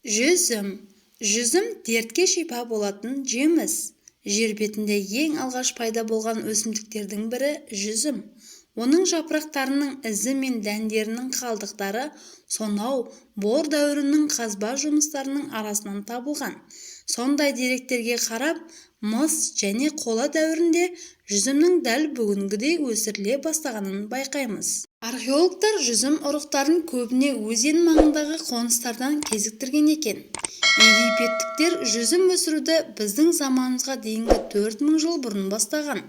Жүзім. Жүзім – дертке шипа болатын жеміс. Жер бетінде ең алғаш пайда болған өсімдіктердің бірі – жүзім. Оның жапырақтарының ізі мен дәндерінің қалдықтары сонау бор дәуірінің қазба жұмыстарының арасынан табылған. Сондай деректерге қарап, мыс және қола дәуірінде жүзімнің дәл бүгінгідей өсіріле бастағанын байқаймыз. Археологтар жүзім ұрықтарын көбіне өзен маңындағы қоныстардан кезіктірген екен. Египеттіктер жүзім өсіруді біздің заманымызға дейінгі 4000 жыл бұрын бастаған.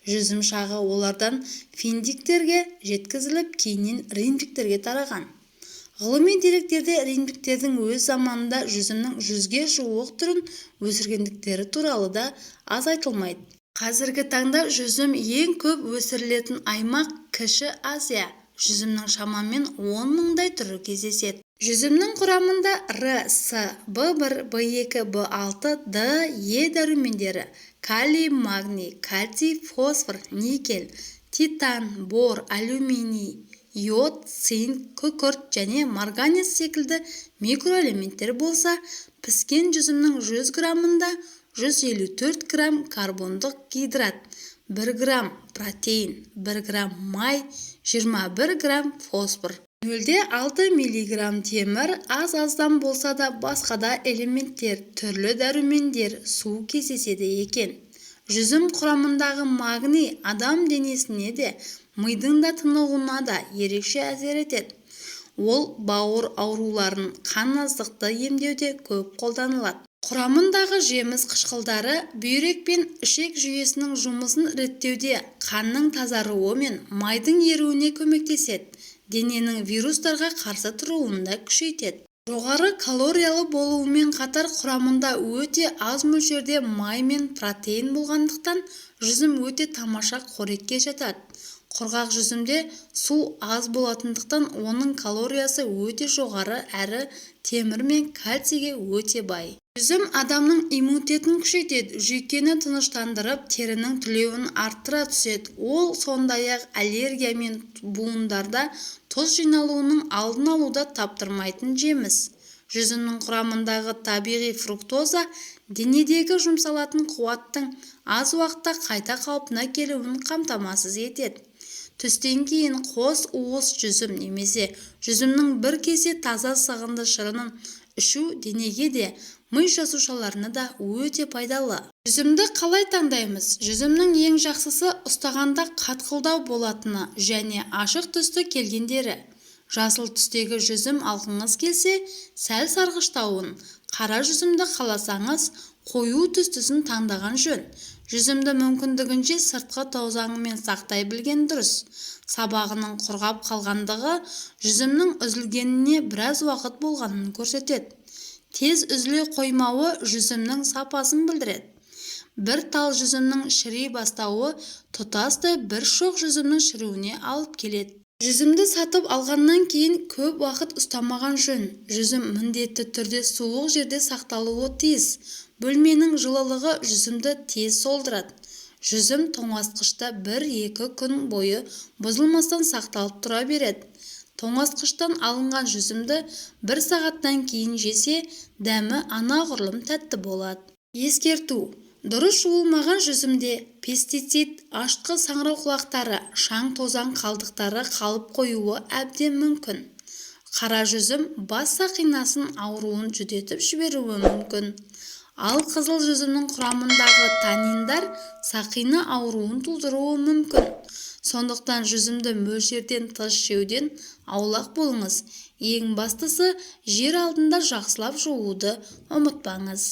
Жүзім шағы олардан финиктерге жеткізіліп, кейіннен римдіктерге тараған. Ғылыми деректерде римдіктердің өз заманында жүзімнің 100-ге жуық түрін өсіргендіктері туралы да аз айтылмайды. Қазіргі таңда жүзім ең көп өсірілетін аймақ – Кіші Азия. Жүзімнің шамамен 10 мыңдай түрі кездеседі. Жүзімнің құрамында Р, С, В1, В2, В6, Д, Е дәрумендері, калий, магний, кальций, фосфор, никель, титан, бор, алюминий, йод, цинк, күкірт және марганец секілді микроэлементтер болса, піскен жүзімнің 100 граммында 154 грамм карбондық гидрат, 1 грамм протеин, 1 грамм май, 21 грамм фосфор, 0,6 миллиграмм темір, аз-аздан болса да басқа да элементтер, түрлі дәрумендер, су кездеседі екен. Жүзім құрамындағы магний адам денесіне де, мидың да тынығуына да ерекше әсер етеді. Ол бауыр ауруларын, қан аздықты емдеуде көп қолданылады. Құрамындағы жеміс қышқылдары бүйрек пен ішек жүйесінің жұмысын реттеуде, қанның тазаруы мен майдың еруіне көмектеседі, дененің вирустарға қарсы тұруын да күшейтеді. Жоғары калориялы болуымен қатар құрамында өте аз мөлшерде май мен протеин болғандықтан, жүзім өте тамаша қорекке жатады. Құрғақ жүзімде су аз болатындықтан, оның калориясы өте жоғары әрі темір мен кальцийге өте бай. Жүзім адамның иммунитетін күшейтеді, жүйкені тыныштандырып, терінің түлеуін арттыра түседі. Ол сондай-ақ аллергия мен буындарда тұз жиналуының алдын алуда таптырмайтын жеміс. Жүзімнің құрамындағы табиғи фруктоза денедегі жұмсалатын қуаттың аз уақытта қайта қалпына келуін қамтамасыз етеді. Түстен кейін қос уыс жүзім немесе жүзімнің бір кесе таза сығынды шырынын ішу денеге де, ми жасушаларына да өте пайдалы. Жүзімді қалай таңдаймыз? Жүзімнің ең жақсысы – ұстағанда қатқылдау болатыны және ашық түсті келгендері. Жасыл түстегі жүзім алғыңыз келсе, сәл сарғыштауын, қара жүзімді қаласаңыз, қою түстісін таңдаған жөн. Жүзімді мүмкіндігінше сыртқы тозаңымен сақтай білген дұрыс. Сабағының құрғап қалғандығы жүзімнің үзілгеніне біраз уақыт болғанын көрсетеді. Тез үзіле қоймауы жүзімнің сапасын білдіреді. Бір тал жүзімнің шіри бастауы тұтастай бір шоқ жүзімнің шіруіне алып келеді. Жүзімді сатып алғаннан кейін көп уақыт ұстамаған жөн. Жүзім міндетті түрде суық жерде сақталуы тиіс. Бөлменің жылылығы жүзімді тез солдырады. Жүзім тоңазытқышта 1-2 күн бойы бұзылмастан сақталып тұра береді. Тоңазытқыштан алынған жүзімді бір сағаттан кейін жесе, дәмі анағұрлым тәтті болады. Ескерту: дұрыс жуылмаған жүзімде пестицид, ашытқы саңырауқұлақтары, шаң-тозаң қалдықтары қалып қоюы әбден мүмкін. Қара жүзім бас сақинасын ауруын жүдетіп жіберуі мүмкін. Ал қызыл жүзімнің құрамындағы таниндар сақина ауруын тудыруы мүмкін. Сондықтан жүзімді мөлшерден тыс жеуден аулақ болыңыз. Ең бастысы, жер алдында жақсылап жууды ұмытпаңыз.